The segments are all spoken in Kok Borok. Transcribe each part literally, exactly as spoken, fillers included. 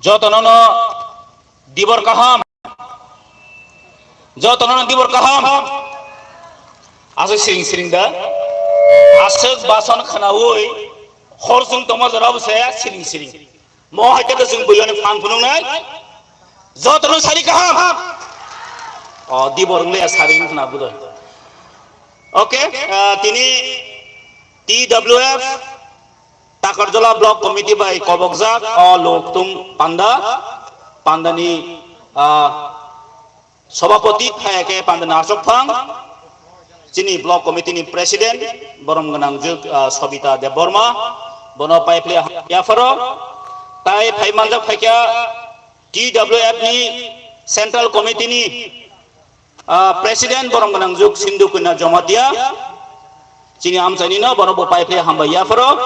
Jotono no dibor kaham. Jotono no dibor kaham. Aswk siring siring da. Aswk bason khnaui hor chwng tongma jora bo se siring siring. Mo hai khe chwng buiyani phan phunuknai. Jotono sari kaham. O dibor wngya sari khna budoi. Okay, ah, tini T W F Takarjala Block Committee bai kobokjak o Lokthum Panda, Pandani, ah, Sobhapati phaya khe Pandani Achokphang, chini Block Committee ni President, borom gwnang jwk, ah, Sobita Debbarma, bono paipli yapharo, tai phai manjak phaikha T W F ni Central Committee ni Ah, President borom gwnang jwk Sindhu Kanya Jamatia, chini amchaini no bono bo paipli hambai yapharo,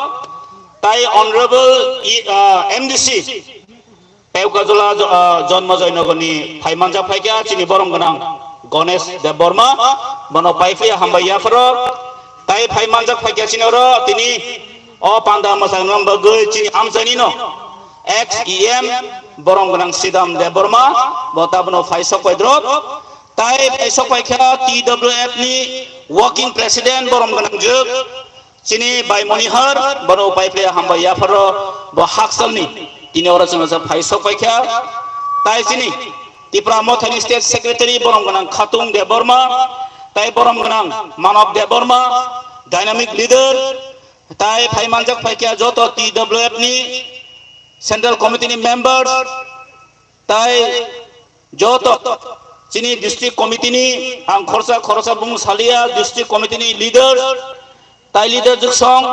tai Honorable I-, ah, M D C Peukajola Jo-, ah, Jonmojoy Nogor ni phai manjak phaikha chini borom gwnang Ganesh Debbarma, bono paipli hambai yapharo, tai phai manjak phaikha chini oro tini o panda mwsang bagwi chini amchaini no ex E M borom gwnang Sidam Debbarma, bo tabono phai sok pai drop. Tai phai sok pai kha T W F ni working president borom gwnang jwk chini bai Monihar, bono paipli hambai yapharo bo haksalni tini oro chwng phai sok pai kha. Tai chini Tipra Mothani state secretary borom gwnang Khatung Debbarma, tai borom gwnang Manav Debbarma, dynamic leader, tai phai manjak phaikha joto T W F ni Central Committee ni members, tai joto chini district committee ni ang khorsa khorsa bung salia, district committee ni leaders, tai leader jwksong,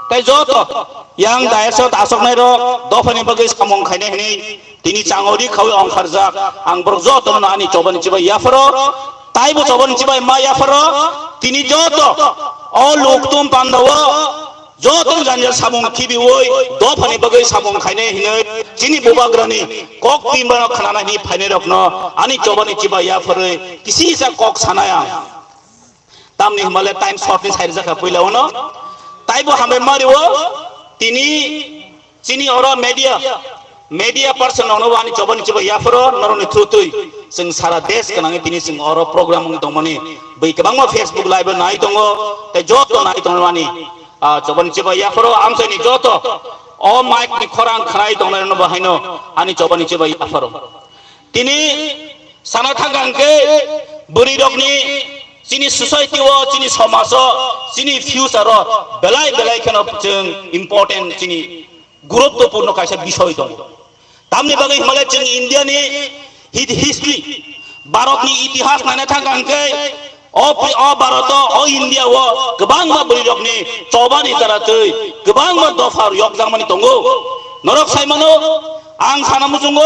tai joto yang dayasot asoknai rok dophani bagwi samung khainai hwnwi tini changori khawi ongkharjak. Ang borok joto no ani chobani chibai yapharo, taibo chobani chibai ma yapharo, tini joto o Lokthum Pandao joto jani samung khibiwi dophani bagwi samung khainai hinwi chini bubagrani kok twimano khnana hini phainai rokno ani chobani chibai yapharwi kisisa kok sanai ang. Tamni hwnmale time short ni side jakha puila uno. Taibo hambai mario tini chini oro media, media person rokno ani chobani chibai yapharo norokni through twi chwng sara desh gwnangwi tini chwng oro program wng tongmani bwi kwbangma Facebook live o nai tongo tei joto nai tongmani. Ah, chobani chibai yapharo amchaini joto o mic ni khorang khnai tongnai rokno bo haino ani chobani chibai yapharo. Tini sana thangkha hwnkhe bwrwi rokni chini society o, chini somaj o, chini future o belai belai kheno chwng important, chini guruttopurno kaisa bisoi tongo. Tamni bagwi hwnmale chwng India ni hi-, history, Bharat ni itihas naina thangkha hwnkhe o pri-, o Bharat o, o India o kwbangma bwrwi rokni chobani chara twi kwbangma dopha yokjakmani tongo. Norok sai mano, ang sana muchungo,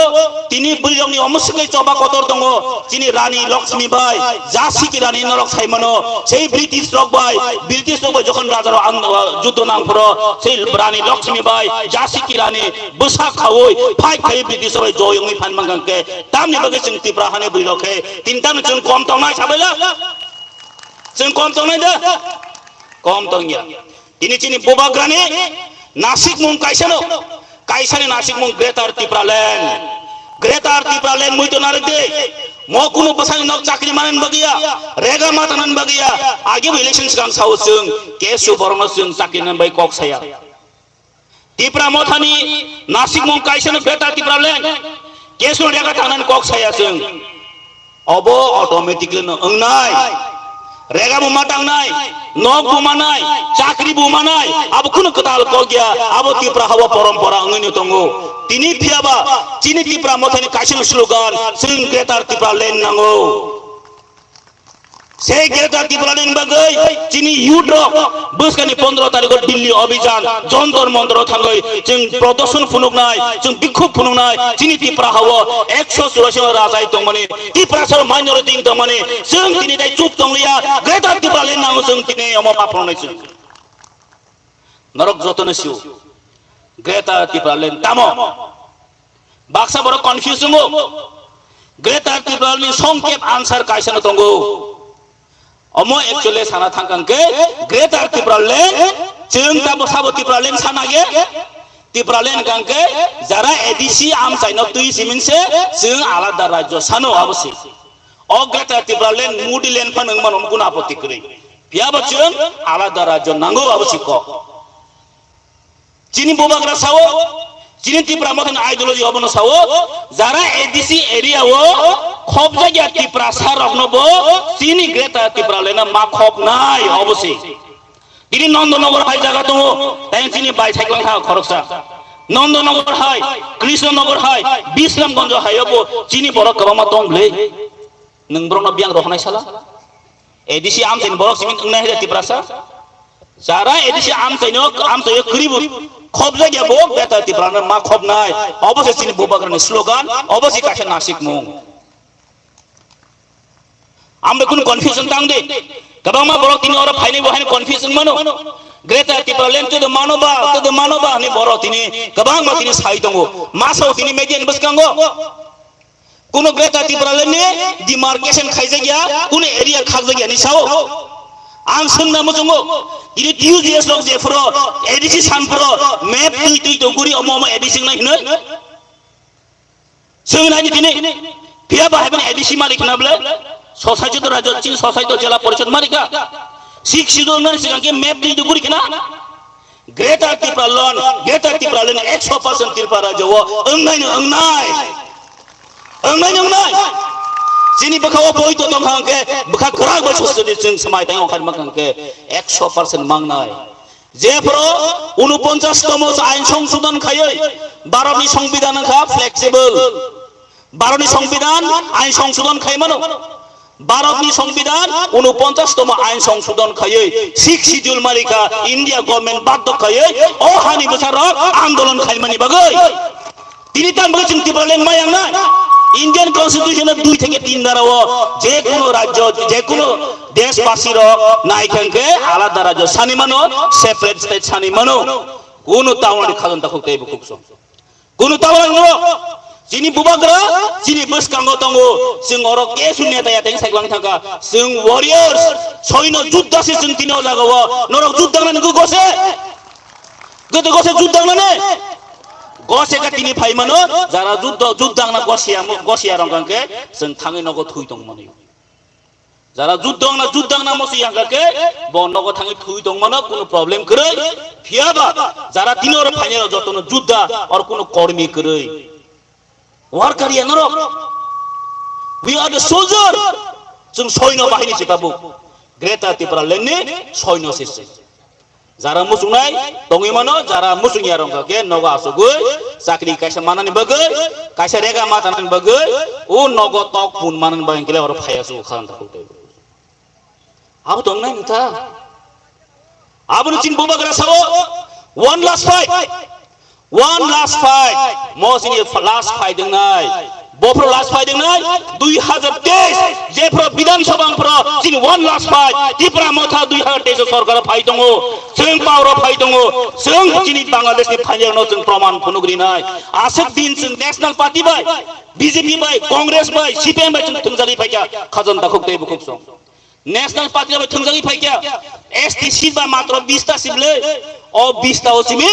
tini bwrwi rokni omo swkei choba kotor tongo, chini Rani Lakshmi Bai, Jasi ki Rani norok sai mano, sei British rok bai, British rok bai jokhon raja rok ang, uh, juddo nang phoro, sei Rani Lakshmi Bai, Jasi ki Rani, bwsak khaui fight khai British bai joy wngwi phan mankha khe, tamni bagwi chwng Tipra hani bwrwi rok khe tini tamni chwng kom tongnai sabaila? Chwng kom tongnai da? Kom tongya. Tini chini bubagrani nasikmung kaisano, kaisani nasikmung Greater Tipraland. Greater Tipraland muito narikdi. Mo kunu bwsani nok chakri manani bagwi ya, rega ma tanani bagwi ya. Agi bo election swkang sao chwng, K S U borokno chwng chakri nani bai kok saya. Tipra Mothani nasikmung kaisano Greater Tipraland, keso rega tangnani kok saya chwng. Obo automatically no wngnai. Rega bo ma tangnai, nok bo manai, chakri bo manai, abo kunu kwtal kok ya, abo Tipra hawa porompora wngwi no tongo. Tini phiyaba chini Tipra Mothani kaisano slogan, chwng Greater Tipraland nango. Sei Greater Tipraland bagwi chini youth rok bwskani pondro tarikh o Delhi Abhijan, Jantar Mantar o thangwi chwng prodarshon phunuknai, chwng bikhub phunuknai, chini Tipra hao ekso churashi no rajai tongmani, Tiprasa minority wng tongmani, chwng tini tai chup tongliya, Greater Tipraland nango chwng tini omo ma phunuknai chwng. Norok jotono sio, Greater Tipraland tamo? Baksa borok confuse wngo. Greater Tipraland ni songkep answer kaisa no tongo. Omo actually sana thangkang khe Greater Tipraland, chwng tamo sabo Tipraland sana ye. Tipraland hwnkha khe jara A D C amchaino twi simin se chwng alada rajyo sano abo se. O Greater Tipraland, Modiland phano wng mano, guna apoti kwrwi. Phiya bo chwng alada rajyo nango abo se kok. Chini bubagra sao, chini Tipra Mothani ideology obono sao, jara A D C area o khobjakya Tiprasa rokno bo chini Greater Tipraland ma khobnai obo se. Tini Nandanagar hai jaga tongo, tei chini bai cycle tha khoroksa. Nandanagar hai, Krishnanagar hai, Bisramganj hai obo chini borok kwbangma tong bwle. Nwng borokno biyang rohornai sala? A D C amchaini borok simi wngnai hai Tiprasa? Jara A D C amchaino, amchaio kwrwi bo khobjakya bo Greater Tipraland ma khobnai. Obo se chini bubagrani slogan, obo se kaisa nasikmung. Ambai kunu confusion tang de. Kwbangma borok tini oro phainai bo haino confusion mano. Greater Tipraland to the manoba, to the manoba hinwi borok tini kwbangma tini sai tongo. Masao tini media ni bwskango. Kuno Greater Tipraland ni demarcation khaijak ya, kuno area khakjak ya ni sao. Ang swngna muchungo, ini T U G S rok je phuro, A D C san phuro, map twi twi to guri omo omo A D C nai hinoi. Swngna ni tini, phiya ba haiban A D C malik na ble, society to rajyo chini society to jela porishod malik ka. Six schedule nani sigang ke map twi to guri kena. Greater Tipraland, Greater Tipraland ekso percent Tripura rajyo o wngnai no wngnai. Wngnai no wngnai. Chini bwkha o boi to tong hang khe, bwkha kwrak bai susto di chwng swmai tang ongkhar ma kang khe ekso percent mangnai. Je phro unoponchas tomo ain songsodon khaioi Bharat ni songbidan wngkha flexible. Bharat ni songbidan ain songsodon khai mano. Bharat ni songbidan unoponchas tomo ain songsodon khaioi six schedule marika India government badhok khaioi o hani bwsarok andolon khaimani bagwi. Tini tang bagwi chwng Tipraland maya wngnai. Indian Constitution o dui theke tin dara o je kono rajyo, je kono deshbasi rok nai khe alada rajyo sani mano, separate state sani mano. Kono taunani khajon takhuk tei bukhuk song. Kunu tabang no, chini bubagra, chini bwskango tongo, chwng oro kesu neta ya teng saiklang thangkha, chwng warriors, soino juddha se chwng tini o jaga o, norok juddha nani gose, goto gose juddha nani, gose ka tini phai mano, jara juddha, juddha na gosiya, gosiya rong kangke, chwng thangwi nogo thui tong mani. Jara juddha wngna, juddha wngna mosi yang kha khe, bo nogo thangwi thwi tong mano, kuno problem kwrwi. Phiya ba, jara tini oro phainai rok jotono juddha, oro kuno kormi kwrwi. Worker ya norok. We are the soldier. Chwng soino bahini se tabuk. Greater Tipraland ni soino se se. Jara muchungnai tongwi mano, jara muchungya rok khe nogo asugwi chakri kaisa manani bagwi, kaisa rega ma tanani bagwi, o nogo tok pun manani bagwi hwnkhe oro phai asuk khan ta kok tei. Abo tongnai mutha. Aboni chini bubagra sabo, one last fight. One last fight, mo chini last fight wngnai. Bophro last fight wngnai, dui hazar teis, jephro Bidhan Sabha wngphro, chini one last fight, Tipra Motha dui hazar teis o sorkar phai tongo, chwng power o phai tongo, chwng chini Bangladesh ni phainai no chwng proman phunuk rinai. Aswk din chwng National Party bai, B J P bai, Congress bai, C P M bai chwng thwngjagwi phaikha, khajon takhuk tei bukhuk song. National Party bai thwngjagwi phaikha, S T seat ba matro bista seat le. O bista o simi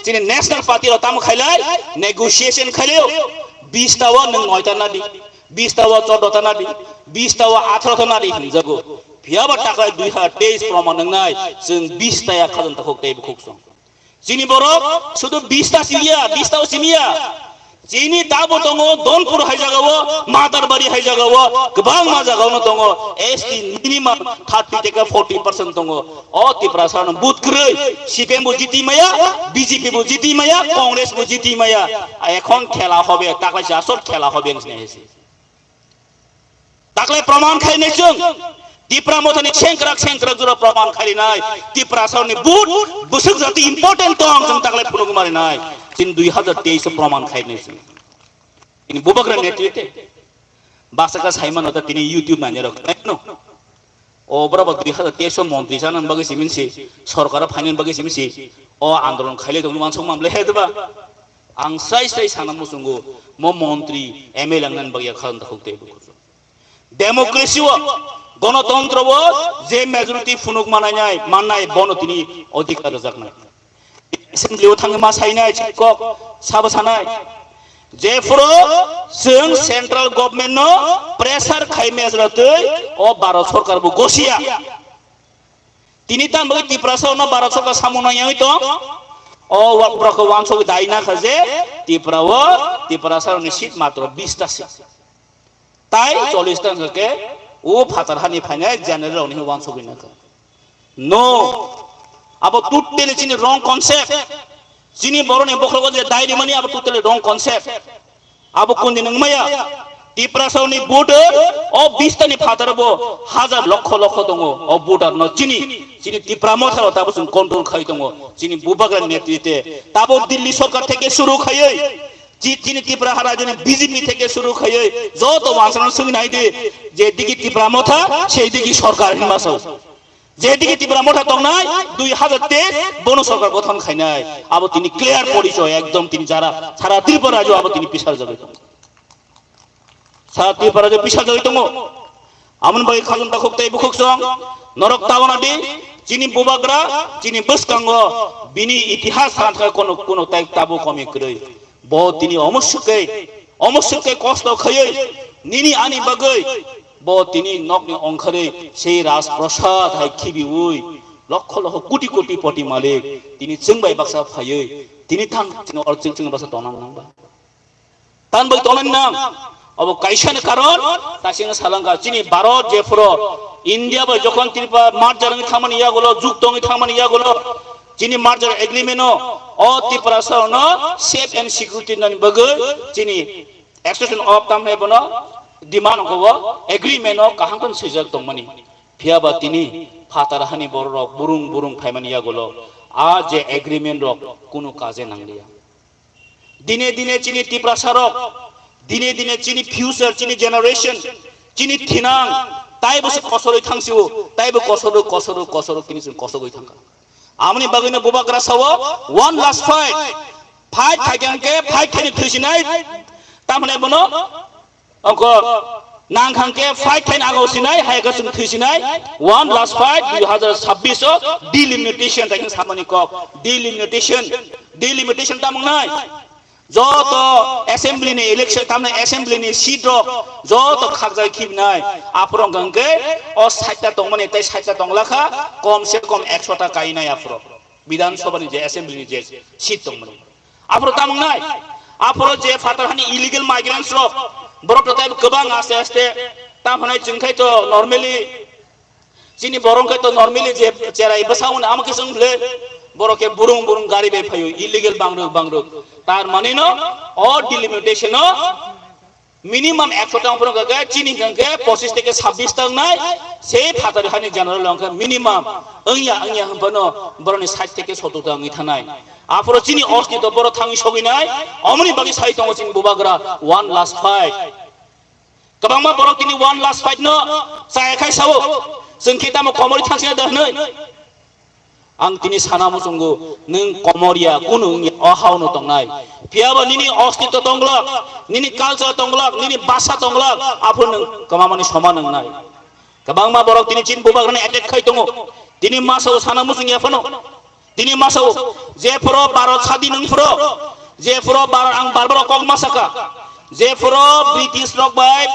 chini National Party rok tamo khailai, negotiation khailai o. Bista o nwng noita nadi, bista o choddo ta nadi, bista o atharo ta nadi hinjago. Phiya ba taklai dui hazar teis proman wngnai, chwng bista ya khajon takhuk tei bukhuk song. Chini borok sudu bista simiya, bista o simiya. Chini tabo tongo Donpur hai jagao, Matarbari hai jagao, kwbangma jagao no tongo. S T minimum thirty theke forty percent tongo. O Tiprasa no but kwrwi, C P M bo jiti maya, B J P bo jiti maya, Congress bo jiti maya. Ekhon khela hobe, taklaisa asol khela hobe ang sini hesi. Taklai proman khainai chwng. Tipra Mothani sengkrak sengkrak jora proman khainai. Tiprasa ni but bwswk jati important tong chwng taklai phunuk marinai. Chini dui hazar teis o proman khainai chwng. Ini bubagra netwite. Basa ka saimano ta tini YouTube nanya rok. No. O bora ba dui hazar teis o montri sana bagwi simin si, sorkar phainani bagwi simin si. O andolon khaile tong mansong mamle he ba. Ang srai srai sana muchungo, mo montri, M L A wngnani bagwi khajon takhuk tei bukhuk. Democracy o, gonotontro o, je majority phunuk manai nai, mannai, bono tini odhikar rwjaknai. Assembly o thangwi ma sainai, kok sabo sanai. Jephuru chwng central government no pressure khai mesa twi o Bharat Sarkar bo gosiya. Tini tan bagwi Tiprasa no Bharat Sarkar samung nang yangwi tong. O wa-, borok khe wansugwi dai na kha je Tripura o Tiprasa ni seat matro bish ta seat. Tai chollish ta hwnkhe o phatar hani phainai general rokni wansugwi nangkha. No, abo totally chini wrong concept. Chini boroni bokhrogo je dai rimani abo totally wrong concept. Abo kundi nangmaya. Tiprasani voter o bish ta ni phatar bo hajar lokho lokho tongo. O voter no chini, chini Tipra Motha rok tabo chwng control khai tongo. Chini Bubagra netrite tabo Delhi sorkar theke suru khaiwi Chi-, chini Tripura ha rajyoni B J P theke suru khaiwi joto wansana sugwi nai di, je digi Tipra Motha, sei digi sorkar hinma sao. Je digi Tipra Motha tongnai, dui hajar teis bono sorkar gothon khainai. Abo tini clear porichoy, ekdom tini jara sara Tripura rajyo abo tini pisar jagwi tongo. Sara Tripura rajyo pisar jagwi tongo. Amoni bagwi khajam takhuk tei bukhuk song norok tabana di, chini Bubagra, chini bwskango bini itihas sana thangwi kono, kono tai tabuk komi kwrwi. Bo tini omo swkei, omo swkei kosto khaiwi nini ani bagwi bo tini nokni ongkharwi sei Rajprasad hai khibiwi lokho lokho koti koti poti malik tini chwng bai baksa phaiwi tini thang chini or chwng chwng baksa tonang nang ba. Tan bai tongnani nang. Abo kaisa ni karon, ta sini salangka, chini Bharat jephuru India bai jokhon Tripura merger wngwi thangmani yagulo, jukto wngwi thangmani yagulo, chini merger agreement o, o Tiprasa no safe and security nani bagwi chini extension of tamni bono demand ko agreement o kaham khe swijak tongmani. Phiya ba tini phatar hani borok rok burung burung phaimani yagulo, a je agreement rok kunu kaje nangliya. Dine dine chini Tiprasa rok, dine dine chini future, chini generation, chini thinang, taibo se kosoroi thangsio, taibo kosoroi, kosoroi, kosoroi, tini chwng kosogoi thangkha. Amoni bagwino Bubagra sao, one last fight. Fight khaikhe hwnkhe, fight khaini thwisinai, tamhinai bono, oko, nang hwnkhe fight khaini agau sinai, hai khe chwng thwisinai, one last fight, dui hazar sabbish o delimitation, tai khe samani kok, delimitation, delimitation tamo wngnai. Joto assembly ni election, tamni assembly ni seat rok joto khakjai khibnai. Aphuru hwnkhe o side ta tongmani tei side ta tonglakha, kom se kom ekso ta kainai aphuru. Bidhan Sabha ni je assembly ni je seat tongmani. Aphuru tamo wngnai. Aphuru je phatar hani illegal migrants rok, borok to tei kwbang aste aste. Tamhinai chwng khai to normally Chini borok khe to normally je cherai bwsa hwnwi amo khe chwng bwle, borok khe burung burung gari bai phaio, illegal bangrwk bangrwk. Tar mane no o delimitation o minimum ekso ta wngphuru hwnkhe chini hwnkhe pochis theke sabbish ta wngnai, se phatari hani general hwnkhe minimum wngya wngya hwnphano borokni sait theke sottor ta wngwi thanai. Aphuru chini ostito borok thangwi sogwinai, omoni bagwi sai tongo chini Bubagra one last fight. Kwbangma borok tini one last fight no chaya khai sao, chwng khe tamo komori thangsina da hwnwi. Ang tini sana muchungo, nwng komoriya, kunu wngya, o hao no tongnai. Phiya ba nini ostito tonglak, nini culture tonglak, nini bhasha tonglak, aphuru nwng kwmamani soman wngnai. Kwbangma borok tini chini Bubagrani attack khai tongo. Tini masa o sana muchung ya phano. Tini masa o, je phoro Bharat sadin wng phoro, je phoro Bharat, ang bar bar kok ma saka, je phoro British rok bai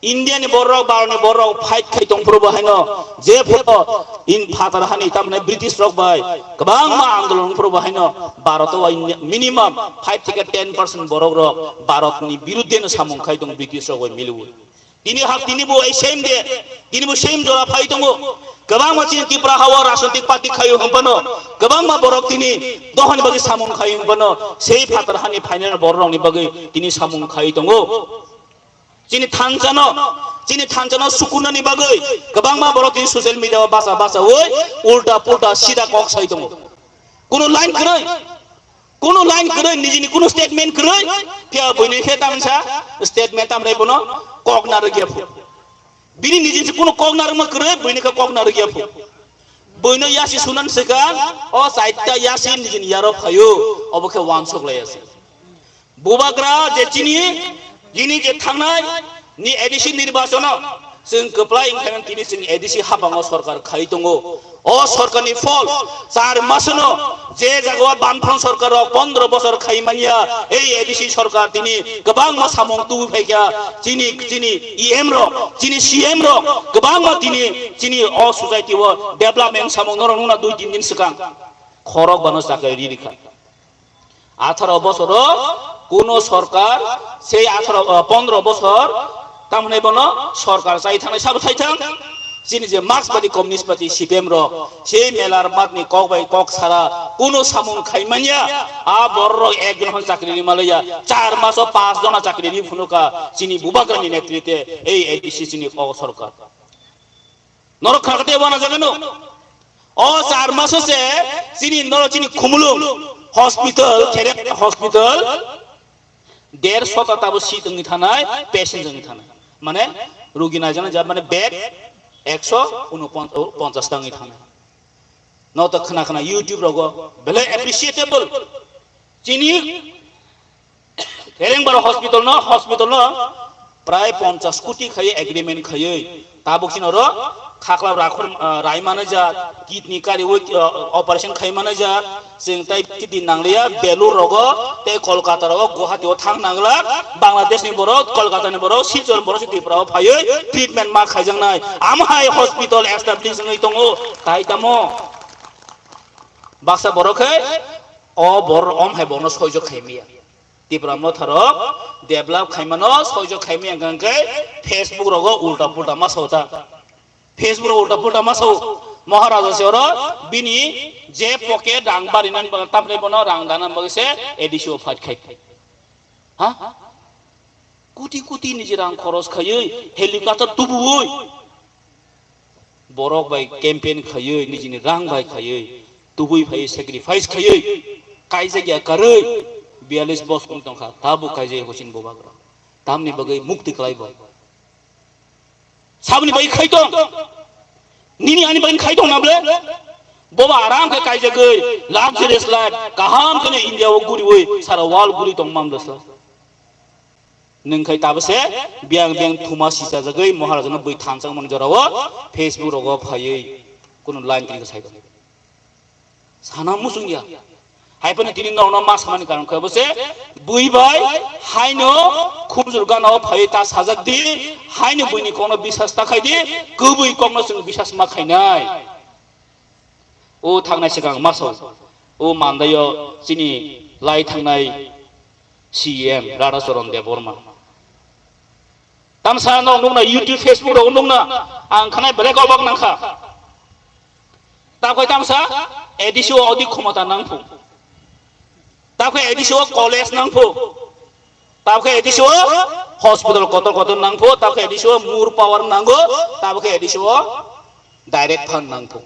India ni borok, Bharat ni borok fight khai tong phoro bo haino, je phoro in phatar hani tamni British rok bai kwbangma andolon wng phoro bo haino Bharat o India minimum five theke ten percent borok rok Bharat ni birudde no samung khai tong British rok bai miliwi. Tini hak tini bo ei same de, tini bo same jora phai tongo. Kwbangma chini Tripura hao rajnotik party khaio hwnphano, kwbangma borok tini dohani bagwi samung khaio hwnphano, sei phatar hani final borok rokni bagwi tini samung khai tongo. Chini thansa no, chini thansa no sukunani bagwi kwbangma borok tini social media o basa basa oi ulta pulta sida kok sai tongo. Kuno line kwrwi. Kuno line kwrwi, nijini kuno statement kwrwi, phiya buini khe tamsa statement tamrai bono kok narwk ya phu. Bini nijini kuno kok narwkma kwrwi, buini khe kok narwk ya phu. Buino yasi sunan swkang, o chaita yasi nijini yaro phaio, obo khe wansok lai yasi. Bubagra je chini, jini je thangnai, ni A D C nirbachono, Chwng kwplai wngkha tini chwng A D C habango sorkar khai tongo. O sorkarni phol char masano je jagao banphang sorkar rok pondro bosor khai manya, ei A D C sorkar tini kwbangma samung tubui phaikha. Chini, chini E M rok, chini C M rok kwbangma tini chini o society o development samung norok nukna dui tin din swkang khorok bano chakri ri rikha. Atharo bosoro kuno sorkar, sei atharo, ah, pondro bosor, tamhwnai bono sorkar chai thangnai sabo thai thang. Chini je Marx party, Communist party, C P M rok, sei melar matni kok bai kok sara kuno samung khai manya, a borok rok ekjon hwn chakri ri malaya, char maso pas jona chakri ri phunuka, chini bubagrani netrite, ei A D C chini o sorkar. Norok khakate wana jagano. O char maso se chini noro chini Khumulwng hospital, Kherek hospital, der sota tabo seat wngwi thanai, patient wngwi thanai. Mane rugi naijana ja mane bed ekso unoponchas ta wngwi thanai. No to khna khna YouTube rogo belai appreciable. Chini Herengbaro hospital no, hospital no prai ponchas koti khai agreement khaiwi tabuk chini oro khakla rakhor, ah, rai manajak, kidney kariwi, ah, operation khai manajak, chwng tai kidney nangliya Belur rogo tei Kolkata rogo Guwahati o thang nangla, Bangladesh ni borok, Kolkata ni borok, Silchar borok se Tripura o phaiwi treatment ma khaijaknai, amo hai hospital establish wngwi tongo, tai tamo baksa borok khe o bor om hai borokno soijo khaimiya. Tipra Motha rok develop khaimano soijo khaimi hwnkha hwnkhe Facebook rogo ulta pulta ma sao ta. Facebook rogo ulta pulta ma sao. Maharaja se oro bini je pocket rang barinani bagwi tamni bono rang dana bagwi se A D C o fight khai. Ha? Koti koti niji rang khoros khaiwi helicopter tubuwi. Borok bai campaign khaiwi, nijini rang bai khaiwi, tubui phaiwi, sacrifice khaiwi, kaijak ya karwi, biyalish bos wng tongkha, tabuk kaijak ya hochin bubagra. Tamni bagwi mukti khlai bo. Saboni bagwi khai tong? Nini ani bagwi khai tong na ble? Boba aram khe kaijagwi, luxurious life, kaham khe India o guriwi, sara world guri tong mam dosla. Nwng khai tabuk se biyang biyang thuma sisajagwi Maharajano bui thansa mani jorao Facebook rogo phaiwi kunu line tini sai tong. Sana muchung ya. Hai phano tini norokno ma samani karon khe bo se bui bai haino khumjur gana o phaiwi ta sajak di, haino buini kokno bisas ta khai di, kwbui kokno chwng bisas ma khainai. O thangnai swkang ma sao, o mandaio chini lai thangnai C E M Radhacharan Debbarma. Tamsa no nukna YouTube, Facebook rogo nukna, ang khanai belai kobak nangkha. Takhoi tamsa A D C o odik khomota nangphu. Takhoi A D C o college nangphu. Takhoi A D C o hospital kotor kotor nangphu. Takhoi A D C o more power nango. Takhoi A D C o direct fund nangphu.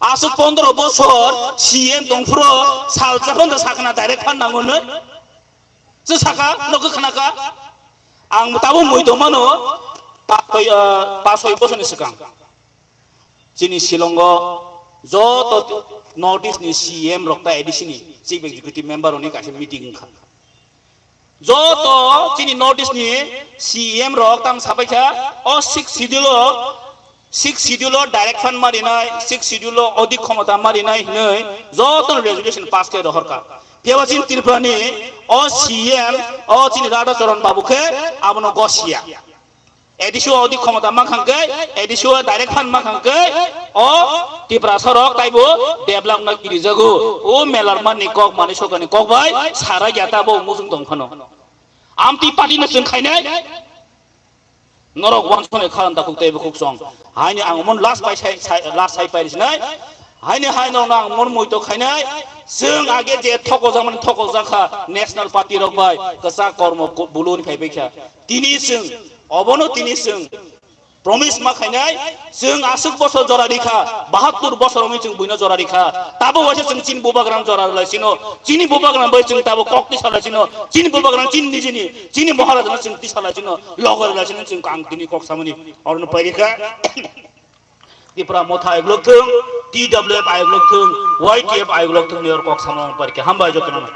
Aswk pondro bosor C M tongphuru salsa phano sakna direct fund nango nwi. Chwng saka, nokho khnaka. Ang tabuk mui tongmano pa-, ah, pas soi bosorni swkang. Chini Shillongo joto North East ni C M rok ta A D C ni Chief Executive Member rokni kaisa meeting wngkha. Joto chini North East ni C M rok tang sabaikha, o Sixth Schedule o, Sixth Schedule o direct fund marinai, Sixth Schedule o odik khomota marinai hinwi joto resolution pass khe rohorkha. Phiyaba chini Tripura ni o C M, o chini Radhacharan Babu khe abono gosiya. A D C o odik khomota mankha khe, A D C o direct fund mankha khe, o Tiprasa rok taibo develop na kirijago. O melar manni kok mani sokani kok bai sara ya ta bo musung tong phano. Amtwi party no chwng khainai. Norok wansonai kharan ta khuk taibo khuk song. Haini ang mon last pai sai, sai, last sai pai sinai. Haini hai norok ang mon muito khainai. Chwng age je thokojak mani thokojak kha national party rok bai kwchak kormo ku-, buluni phai bai kha. Tini chwng, obono tini chwng promise ma khainai, chwng aswk bosor jora rikha, bahattur bosor wngwi chwng buino jora rikha. Tabo waisa chwng chini bubagrano jora rwlai sino, chini bubagrano bai chwng tabo kok tisa lai sino, chini bubagrano chini nijini, chini Maharajano chwng tisa lai sino, logo rwlai sino chwng ang tini kok samani orono pai rikha. Tipra Motha ayuk lok thung, T W F ayuk lok thung, Y T F ayuk lok thung, ni or kok samani pai rikha. Hambai jotono.